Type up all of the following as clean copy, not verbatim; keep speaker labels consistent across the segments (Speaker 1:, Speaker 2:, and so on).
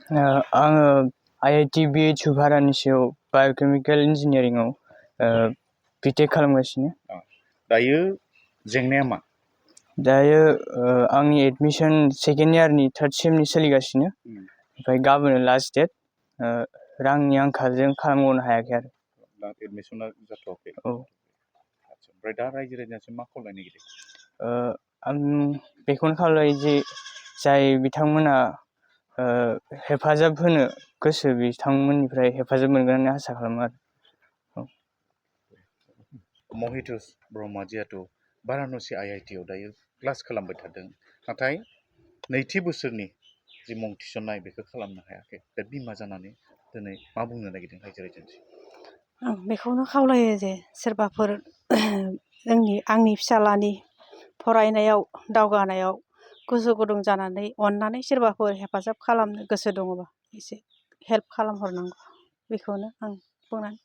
Speaker 1: आङो IIT BH भारानि सायाव बाय'केमिकेल इन्जिनियारिंआव बिटेक खालामगासिनो।
Speaker 2: दायो जेंनाया मा?
Speaker 1: दायो आंनि एडमिसन सेकेन्ड इयारनि थार्ड सेमनि सोलिगासिनो। ओमफ्राय गाबोन लास्ट डेट। रांनि आंखालजों खालामबावनो हायाखै आरो।
Speaker 2: दा एडमिसना जाथ'वाखै।
Speaker 1: औ।
Speaker 2: ओमफ्राय दा रायजो राजासिम मा खावलायनो नागिरदों?
Speaker 1: आं बेखौनो खावलायो जे जाय बिथांमोना हेफाजाब होनो गोसो बिथांमोननिफ्राय हेफाजाब मोनगोन होनना आसा खालामो आरो।
Speaker 2: महितोष ब्रह्मआ जिहेथु बाराणसि IIT आव दायो क्लास खालामबाय थादों, नाथाय नैथि बोसोरनि जि मुं थिसननाय बेखौ खालामनो हायाखै। दा बिमा जानानै दिनै मा बुंनो नागिरदों रायजो राजानिसिम?
Speaker 3: आं बेखौनो खावलायो जे सोरबाफोर आंनि फिसालानि फरायनायाव दावगानायाव गोसो गुदुं जानानै अननानै सोरबाफोर हेफाजाब खालामनो गोसो दङबा एसे हेल्प खालामहरनांगौ, बेखौनो आं बुंनानै।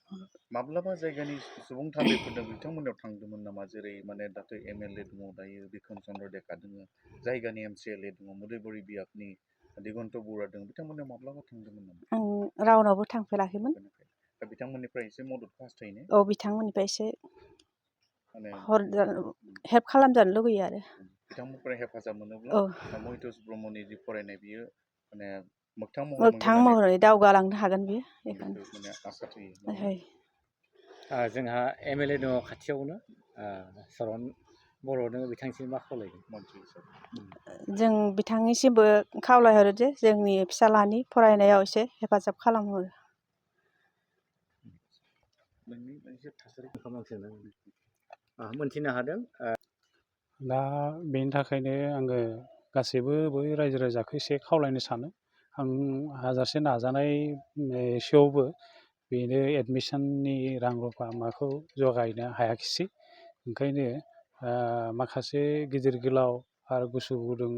Speaker 2: माब्लाबा जायगानि सुबुं थान्दैफोर दं, बिथांमोननियाव थांदोंमोन नामा? जेरै दाथ' MLA दङ, दायो बिक्रम चन्द्र डेका दङ, जायगानि MCLA दङ, मोदैबुरि बियाबनि दिगन्त बरुवा दङ, बिथांमोननियाव माब्लाबा थांदोंमोन नामा?
Speaker 3: आं रावनावबो थांफेराखैमोन।
Speaker 2: दा बिथांमोननिफ्राय एसे मददखौ हास्थायनो?
Speaker 3: औ, बिथांमोननिफ्राय एसे हेल्प खालामजानो लुगैयो आरो।
Speaker 2: बिथांमोननिफ्राय हेफाजाब मोनोब्ला महितोष ब्रह्मनि जि फरायनाय बियो मोगथां
Speaker 3: महरै दावगालांनो हागोन बियो,
Speaker 2: बेखौ आसा थियो।
Speaker 4: जोंहा MLA दङ खाथियावनो, सरन बर' दङ, बिथांनिसिम मा खावलायगोन?
Speaker 3: जों बिथांनिसिमबो खावलायहरो जे जोंनि फिसालानि फरायनायाव एसे हेफाजाब खालामहरो।
Speaker 4: मोनथिनो हादों।
Speaker 5: दा बेनि थाखायनो आङो गासैबो बै रायजो राजाखौ एसे खावलायनो सानो। आं हाजासे नाजानाय एसेयावबो बेनो एडमिसननि रां रुफा माखौ जगायनो हायाखिसै। ओंखायनो माखासे गिदिर गोलाव आरो गोसो गुदुं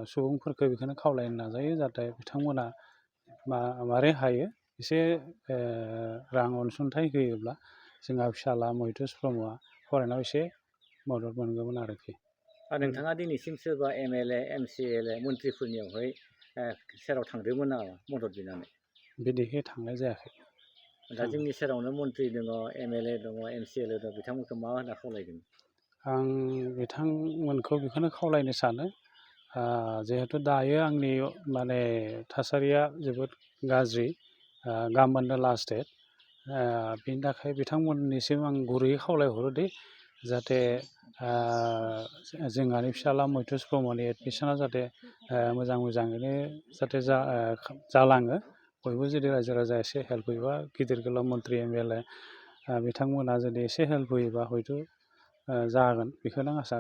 Speaker 5: सुबुंफोरखौ बेखौनो खावलायनो नाजायो, जाहाथे बिथांमोना मारै हायो एसे रां अनसुंथाइ होयोब्ला जोंहा फिसाला महितोष ब्रह्मआ फरायनायाव एसे मदद मोनगौमोन आरोखि।
Speaker 4: नोंथाङा दिनैसिम सोरबा MLA MCLA मन्थ्रिफोरनियावहाय सेराव थांदोंमोन नामा मदद बिनानै?
Speaker 5: बिदिहाय थांनाय जायाखै।
Speaker 4: दा जोंनि सेरावनो मन्थ्रि दङ, MLA दङ, MCLA दङ, बिथांमोनखौ मा होनना खावलायगोन?
Speaker 5: आं बिथांमोनखौ बेखौनो खावलायनो सानो, जिहेथु दायो आंनि थासारिया जोबोद गाज्रि, गाबोननो लास्ट डेट। बेनि थाखाय बिथांमोननिसिम आं गुरैयै खावलायहरोदि जाहाथे जोंहानि फिसाला महितोष ब्रह्मनि एडमिसना जाहाथे मोजाङैनो जाहाथे जालाङो। बयबो जुदि रायजो राजा एसे हेल्प होयोबा, गिदिर गोलाव मन्थ्रि MLA बिथांमोना जुदि एसे हेल्प होयोबा हयथ' जागोन, बेखौनो आं आसा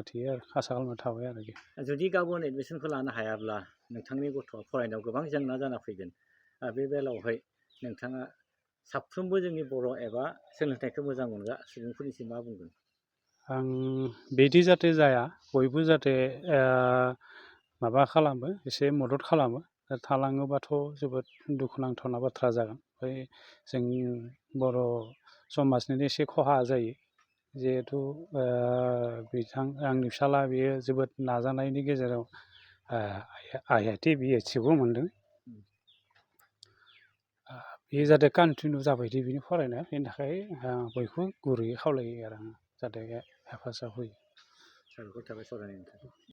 Speaker 5: खालामना थाबाय आरोखि।
Speaker 4: जुदि गाबोन एडमिसनखौ लानो हायाब्ला नोंथांनि गथ'आ फरायनायाव गोबां जेंना जाना फैगोन। बे बेलायावहाय नोंथाङा साफ्रोमबो जोंनि बर' एबा सोलोंथाइखौ मोजां मोनग्रा सुबुंफोरनिसिम मा बुंगोन?
Speaker 5: आं बिदि जाहाथे जाया, बयबो जाहाथे माबा खालामो, एसे मदद खालामो। थालाङोबाथ' जोबोद दुखुनांथावना बाथ्रा जागोन। ओमफ्राय जों बर' समाजनिनो एसे खहा जायो, जिहेथु आंनि फिसाला बेयो जोबोद नाजानायनि गेजेराव IIT BH आवबो मोनदों। बेयो जाहाथे कन्टिनिउ जाबाय थायो बिनि फरायनाया, बेनि थाखाय बयखौबो गुरैयै खावलायो आरो आं जाहाथे हेफाजाब होयो।
Speaker 4: साबायखर थाबाय सावरायनायनि थाखाय।